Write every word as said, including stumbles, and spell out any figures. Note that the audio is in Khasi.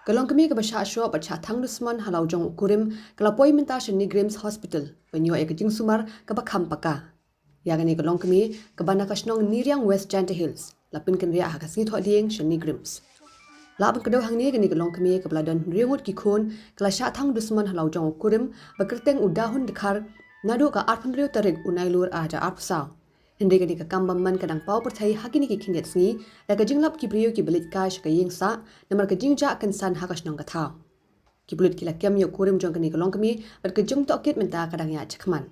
Ka longkmie kaba shah shoh bad shah thang dusmon ha lawjong u kurim ka la poi mynta sha NEIGRIHMS Hospital ban ïoh ïa ka jingsumar kaba kham paka. Ïa kane ka longkmie kaba na ka shnong Neriang, West Jaintia Hills, la pynkynriah ha ka sngi Thohdieng sha NEIGRIHMS. Lah ban kdew hangne, kane ka longkmie kaba la don hynriew ngut ki khun ka la shah thang dusmon ha lawjong u kurim ba kyrteng u Dahun Dkhar naduh ka arphew hynriew tarik u Nailur arhajar arphew saw. Hynrei kane ka kam bymman ka dang paw pyrthei ha kine ki khyndiat sngi da ka jinglap ki briew kiba leit kai sha ka ïing sah namar ka jingjah kynsan ha ka shnong ka thaw. Ki pulit ki la kem ïa u kurim jong kane ka longkmie bad ka jingtohkit mynta ka dang ïaid shakhmat.